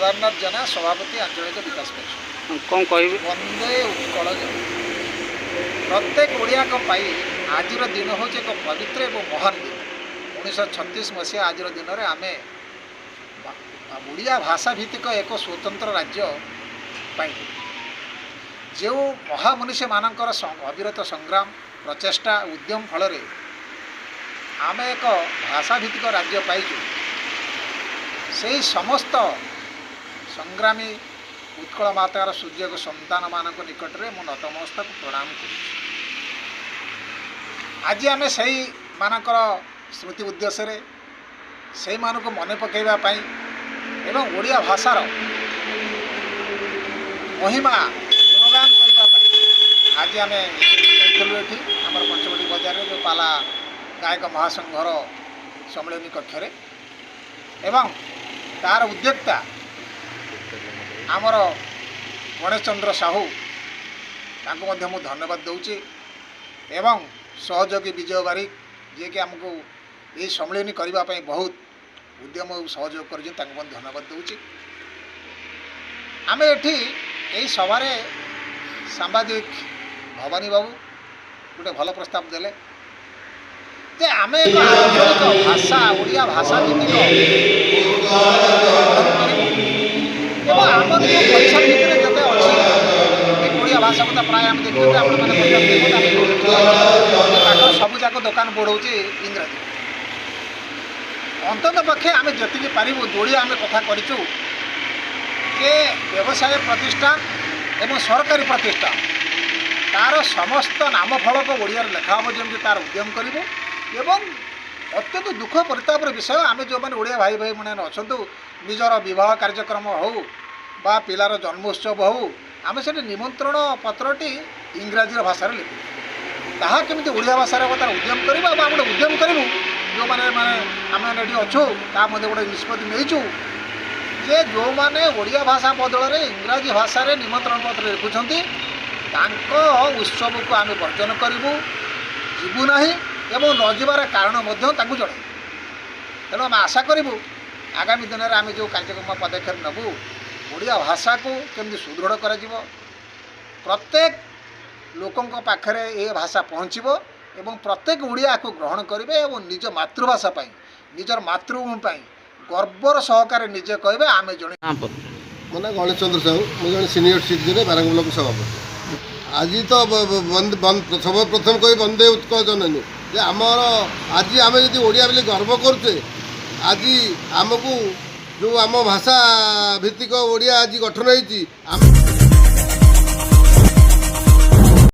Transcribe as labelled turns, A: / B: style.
A: କେଦାରନାଥ ଜେନା, ସଭାପତି, ଆଞ୍ଚଳିକ ବିକାଶ ପରିଷଦ।
B: କ'ଣ କହିବେ?
A: ବନ୍ଦେ ଉତ୍କଳ ଜନନୀ। ପ୍ରତ୍ୟେକ ଓଡ଼ିଆଙ୍କ ପାଇଁ ଆଜିର ଦିନ ହେଉଛି ଏକ ପବିତ୍ର ଏବଂ ମହାନ ଦିନ। 1936 ମସିହା ଆଜିର ଦିନରେ ଆମେ ଓଡ଼ିଆ ଭାଷା ଭିତ୍ତିକ ଏକ ସ୍ୱତନ୍ତ୍ର ରାଜ୍ୟ ପାଇଲୁ। ଯେଉଁ ମହାମନୀଷୀମାନଙ୍କର ଅବିରତ ସଂଗ୍ରାମ, ପ୍ରଚେଷ୍ଟା, ଉଦ୍ୟମ ଫଳରେ ଆମେ ଏକ ଭାଷା ଭିତ୍ତିକ ରାଜ୍ୟ ପାଇଛୁ, ସେହି ସମସ୍ତ ସଂଗ୍ରାମୀ ଉତ୍କଳ ମାତାର ସୁଯୋଗ୍ୟ ସନ୍ତାନମାନଙ୍କ ନିକଟରେ ମୁଁ ନତମସ୍ତକ ପ୍ରଣାମ କରୁଛି। ଆଜି ଆମେ ସେଇମାନଙ୍କର ସ୍ମୃତି ଉଦ୍ଦେଶ୍ୟରେ, ସେଇମାନଙ୍କୁ ମନେ ପକାଇବା ପାଇଁ ଏବଂ ଓଡ଼ିଆ ଭାଷାର ମହିମା ଗୁଣଗାନ କରିବା ପାଇଁ ଆଜି ଆମେ ଯାଇଥିଲୁ ଏଠି ଆମର ପଞ୍ଚବଟୀ ବଜାରରେ ଯେଉଁ ପାଲା ଗାୟକ ମହାସଂଘର ସମ୍ମିଳନୀ କକ୍ଷରେ। ଏବଂ ତାର ଉଦ୍ୟୋକ୍ତା ଆମର ଗଣେଶ ଚନ୍ଦ୍ର ସାହୁ, ତାଙ୍କୁ ମଧ୍ୟ ମୁଁ ଧନ୍ୟବାଦ ଦେଉଛି ଏବଂ ସହଯୋଗୀ ବିଜୟ ବାରିକ, ଯିଏକି ଆମକୁ ଏହି ସମ୍ମିଳନୀ କରିବା ପାଇଁ ବହୁତ ଉଦ୍ୟମ ଓ ସହଯୋଗ କରିଛନ୍ତି, ତାଙ୍କୁ ମଧ୍ୟ ଧନ୍ୟବାଦ ଦେଉଛି। ଆମେ ଏଠି ଏହି ସଭାରେ ସାମ୍ବାଦିକ ଭବାନୀ ବାବୁ ଗୋଟେ ଭଲ ପ୍ରସ୍ତାବ ଦେଲେ ଯେ ଆମେ ଏକ ଆଞ୍ଚଳିକ ଭାଷା, ଓଡ଼ିଆ ଭାଷା ଭିତ୍ତିକ ଗଠନ କରିବୁ ଏବଂ ଆମର ଯେଉଁ ପରିସର ଭିତରେ ଯେତେ ଅଛି ଏ ଓଡ଼ିଆ ଭାଷାକୁ ତ ପ୍ରାୟ ଆମେ ଦେଖିଛୁ। ଆପଣମାନେ ବର୍ତ୍ତମାନ ଦେଖନ୍ତୁ, ଆମେ ଯୋଉଠି ଠିଆ ହେଇଛୁ, ପାଖ ସବୁଯାକ ଦୋକାନ ବୋର୍ଡ଼ ହେଉଛି ଇଂରାଜୀ। ଅନ୍ତତଃ ପକ୍ଷେ ଆମେ ଯେତିକି ପାରିବୁ ଯୋଡ଼ିଆ ଆମେ କଥା କରିଛୁ ଯେ ବ୍ୟବସାୟ ପ୍ରତିଷ୍ଠାନ ଏବଂ ସରକାରୀ ପ୍ରତିଷ୍ଠାନ ତାର ସମସ୍ତ ନାମ ଫଳକ ଓଡ଼ିଆରେ ଲେଖା ହେବ ଯେମିତି, ତାର ଉଦ୍ୟମ କରିବୁ। ଏବଂ ଅତ୍ୟନ୍ତ ଦୁଃଖ ପରିତାପର ବିଷୟ, ଆମେ ଯେଉଁମାନେ ଓଡ଼ିଆ ଭାଇ ଭାଇମାନେ ଅଛନ୍ତୁ, ନିଜର ବିବାହ କାର୍ଯ୍ୟକ୍ରମ ହେଉ ବା ପିଲାର ଜନ୍ମୋତ୍ସବ ହେଉ, ଆମେ ସେଠି ନିମନ୍ତ୍ରଣ ପତ୍ରଟି ଇଂରାଜୀର ଭାଷାରେ ଲେଖୁ। ତାହା କେମିତି ଓଡ଼ିଆ ଭାଷାରେ ହେବ, ତାର ଉଦ୍ୟମ କରିବୁ। ଏବଂ ଆମେ ଗୋଟେ ଉଦ୍ୟମ କରିବୁ, ଯେଉଁମାନେ ମାନେ ଆମେମାନେ ଏଠି ଅଛୁ, ତା ମଧ୍ୟ ଗୋଟେ ନିଷ୍ପତ୍ତି ନେଇଛୁ ଯେ ଯେଉଁମାନେ ଓଡ଼ିଆ ଭାଷା ବଦଳରେ ଇଂରାଜୀ ଭାଷାରେ ନିମନ୍ତ୍ରଣ ପତ୍ର ଲେଖୁଛନ୍ତି, ତାଙ୍କ ଉତ୍ସବକୁ ଆମେ ବର୍ଜନ କରିବୁ, ଯିବୁ ନାହିଁ ଏବଂ ନ ଯିବାର କାରଣ ମଧ୍ୟ ତାଙ୍କୁ ଜଣାଇବୁ। ତେଣୁ ଆମେ ଆଶା କରିବୁ, ଆଗାମୀ ଦିନରେ ଆମେ ଯେଉଁ କାର୍ଯ୍ୟକ୍ରମ ପଦକ୍ଷେପ ନେବୁ, ଓଡ଼ିଆ ଭାଷାକୁ କେମିତି ସୁଦୃଢ଼ କରାଯିବ, ପ୍ରତ୍ୟେକ ଲୋକଙ୍କ ପାଖରେ ଏ ଭାଷା ପହଞ୍ଚିବ ଏବଂ ପ୍ରତ୍ୟେକ ଓଡ଼ିଆ ଏହାକୁ ଗ୍ରହଣ କରିବେ ଏବଂ ନିଜ ମାତୃଭାଷା ପାଇଁ, ନିଜର ମାତୃଭୂମି ପାଇଁ ଗର୍ବର ସହକାରେ ନିଜେ କହିବେ, ଆମେ ଜଣେ
C: ମୋ ନାଁ ଗଣେଶ ଚନ୍ଦ୍ର ସାହୁ। ମୁଁ ଜଣେ ସିନିୟର ସିଟିଜେନ୍, ବାରଙ୍ଗ ବ୍ଲକ ସଭାପତି। ଆଜି ତ ସର୍ବପ୍ରଥମ କହି ବନ୍ଦେ ଉତ୍କଳ ଜନନୀ ଯେ ଆମର ଆଜି ଆମେ ଯଦି ଓଡ଼ିଆ ବୋଲି ଗର୍ବ କରୁଛେ, ଆଜି ଆମକୁ ଯେଉଁ ଆମ ଭାଷା ଭିତ୍ତିକ ଓଡ଼ିଆ ଆଜି ଗଠନ ହେଇଛି, ଆମେ